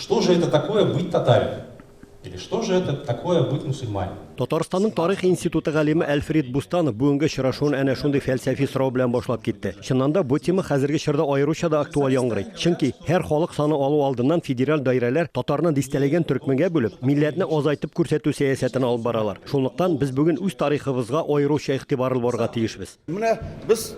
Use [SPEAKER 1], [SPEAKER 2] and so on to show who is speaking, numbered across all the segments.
[SPEAKER 1] Что же это такое быть татарином? Или что же это такое быть мусульманином?
[SPEAKER 2] Татарстанның тарих институты галиме Әлфрид Бустанов бүгенге очрашуын әнә шундый фәлсәфи сорау белән башлап китте. Чыннан да, бу тема хәзерге чорда аеруча да актуаль яңгырый. Чөнки һәр халык саны алу алдыннан федераль даирәләр татарны дистәләгән төркемгә бүлеп, милләтне азайтып күрсәтү сәясәтен алып баралар. Шунлыктан без бүген үз тарихыбызга аеруча игътибарлы булырга тиешбез.
[SPEAKER 3] Менә без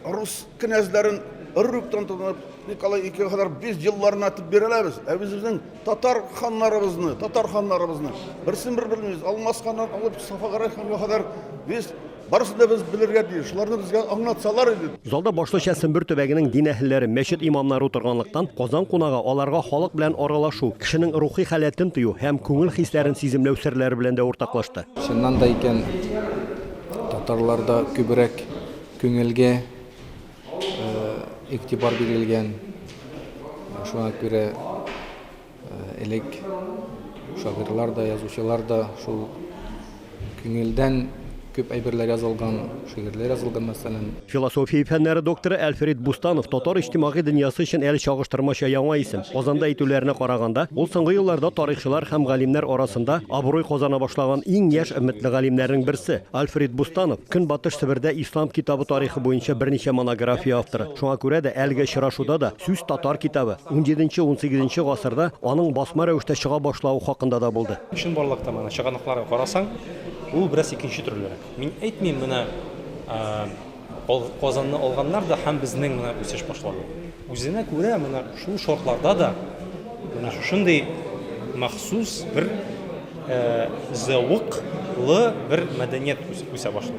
[SPEAKER 3] рус кенәзләрен Рюриктан тотынып Николай икегә кадәр без елларына дип бирәләбез. Ә без үзебезнең татар ханнарыбызны, татар ханнарыбызны берсен бер белмибез. Алмаз ханнан алып Сафа Гәрәй ханга кадәр без барысын да без белергә тиеш. Шуларны безгә аңлатсалар иде.
[SPEAKER 2] Залда башлыча Сембер төбәгенең дин әһелләре, мәчет имамнары утырганлыктан, Казан кунагы аларга халык белән аралашу, кешенең рухи халәтен тою һәм күңел хисләрен сиземләү серләре белән дә уртаклашты.
[SPEAKER 4] Чыннан да икән, татарларда күбрәк күңелгә игътибар бирелгән. Шуңа күрә элек шагыйрьләр дә, язучылар да шул күңелдән күп әйберләр язылган, шигырьләр язылган, мәсәлән.
[SPEAKER 2] Философия фәннәре докторы Әлфрид Бустанов татар иҗтимагый дөньясы өчен әле чагыштырмача яңа исем. Казанда әйтүләренә караганда, ул соңгы елларда тарихчылар һәм галимнәр арасында абруй казана башлаган иң яшь өметле галимнәрнең берсе. Альфред Бустанов, Көнбатыш Себердә ислам китабы тарихы буенча берничә монография авторы. Шуңа күрә дә әлеге очрашуда да сүз татар китабы, унҗиденче-унсигезенче гасырда аның басма рәвештә чыга башлавы хакында да булды.
[SPEAKER 1] Чынбарлыкта моны чыганакларга карасаң, ул бераз икенче төрлерәк. Мин әйтмим, менә Казанны алганнар да һәм безнең менә үсеш башланды. Үзенә күрә менә шул шартларда да менә шушындый махсус бер зәвыклы бер мәдәният үсә башлый.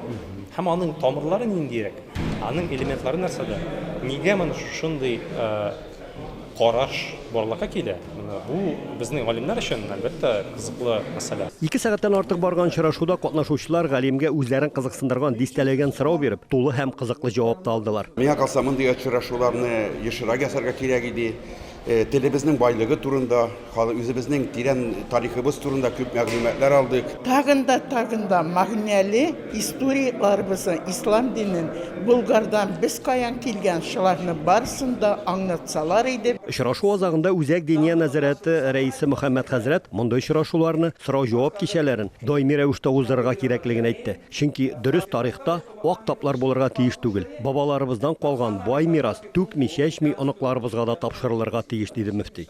[SPEAKER 1] Һәм аның тамырлары ниндирәк? Аның элементлары нәрсәдә? Нигә менә шушындый караш барлыкка килә? Менә бу безнең галимнәр өчен, әлбәттә, кызыклы мәсьәлә.
[SPEAKER 2] Ике сәгатьтән артык барган очрашуда катнашучылар галимгә үзләрен кызыксындырган дистәләгән сорау биреп, тулы һәм кызыклы җавап та алдылар.
[SPEAKER 3] Миңа калса, мондый очрашуларны ешрак ясарга кирәк иде. Телебезнең байлыгы турында, үзебезнең тирән тарихыбыз турында күп мәгълүматлар алдык.
[SPEAKER 5] Тагын да, тагын да мәгънәле историяләребезне, ислам динен, Болгардан без каян килгән, шуларны барысын да аңлатсалар иде.
[SPEAKER 2] Очрашу азагында Үзәк Диния нәзарәте рәисе Мөхәммәт хәзрәт мондый очрашуларны, сорау-җавап кичәләрен даими рәвештә уздырырга кирәклеген әйтте. Чөнки дөрес тарихта ак таплар булырга тиеш түгел. Бабаларыбыздан калган бай мирас түкми-чәчми оныкларыбызга да тапшырылырга тиеш, диде мөфти.